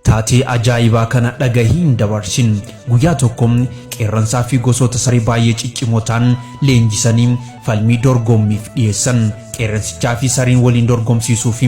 Taatee ajaa'ibaa kana dhagahii hin dabarsin. Guyyaa tokko qeerransaa fi gosoota saree baay'ee ciccimoo ta'an leenjisanii falmii dorgommiif dhiyeessan. Qeerransichaa fi sareen waliin dorgomsiisuuf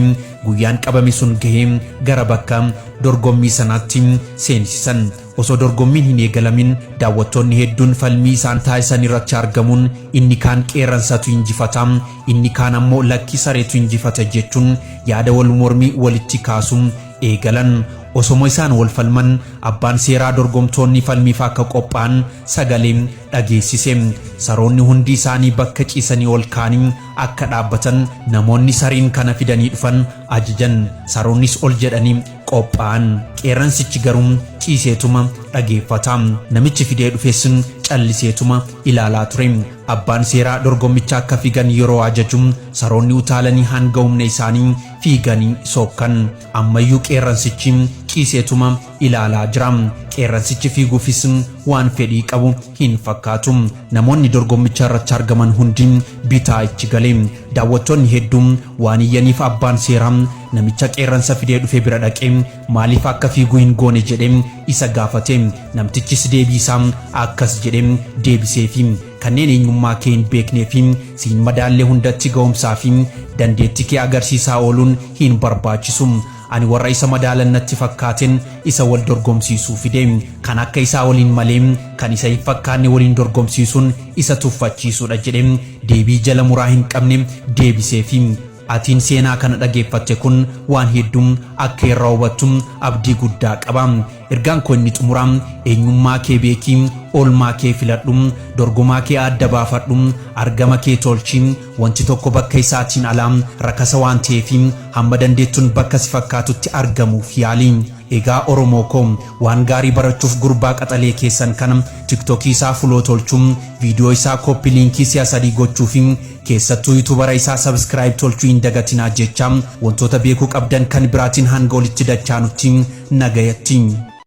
guyyaan qabame sun gahee gara bakka dorgommii sanaatti seensisan. Osoo dorgommiin hin eegalamin daawwattoonni hedduun falmii isaan taasisan irratti argamuun inni kaan qeerransatu injifata, inni kaan ammoo lakki sareetu injifata jechuun yaada wal mormii walitti kaasuu eegalan. Osoma isaan wal falman abbaan seeraa dorgomtoonni falmiif akka qophaa'an sagalee dhageessise. Saroonni hundi isaanii bakka ciisanii ol ka'anii akka dhaabbatan namoonni sareen kana fidanii dhufan ajajan. Saroonnis ol jedhanii qophaa'an. Qeerransichi garuu ciiseetuma dhageeffata. Namichi fidee dhufes calliseetuma ilaalaa ture. Abbaan seeraa dorgommicha akka fiigan yeroo ajaju saroonni utaalanii hanga humna isaanii fiiganii sokkan. Ammayyuu qeerransichi ciiseetuma ilaalaa jira. Qeerransichi fiiguufis waan fedhii qabu hin fakkaatu. Namoonni dorgommicha irratti argaman hundi bitaa itti gale. Daawwattoonni hedduun waan iyyaniif abbaan seeraa namicha qeerransa fidee dhufe bira dhaqee maaliif akka fiiguu hin goone jedhee isa gaafate. Namtichis deebii isaa akkas jedhee deebiseefi kanneen eenyummaa kee hin beeknee fi siin madaallee hundatti ga'umsaa fi dandeettii kee agarsiisaa ooluun hin barbaachisu. Ani warra isa madaalan natti fakkaateen isa wal dorgomsiisuu fide. Kan akka isaa waliin malee kan isa hin fakkaanne waliin dorgomsiisuun isa tuffachiisuudha jedhee deebii jala muraa hin qabne deebiseefi. Atiin seenaa kana dhageeffatte kun waan hedduu akka irraa hubattu abdii guddaa qaba. Ergaan koo inni xumuraa eenyummaa kee beekii, oolmaa kee filadhu, dorgomaa kee adda baafadhu, argama kee tolchi. Wanti tokko bakka isaatiin alaa rakasa waan ta'eef hamma dandeettuun bakka si fakkaatutti argamuuf yaali. Egaa Oromoo koo waan gaarii barachuuf gurbaa qaxalee keessan kana TikTokii isaa follow tolchuu, viidiyoo isaa copy linkii si'a sadii gochuu fi keessattuu YouTubara isaa subscribe tolchuu hin dagatinaa jecha wantoota beekuu qabdan kan biraatiin hanga walitti dachaanutti nagayatti.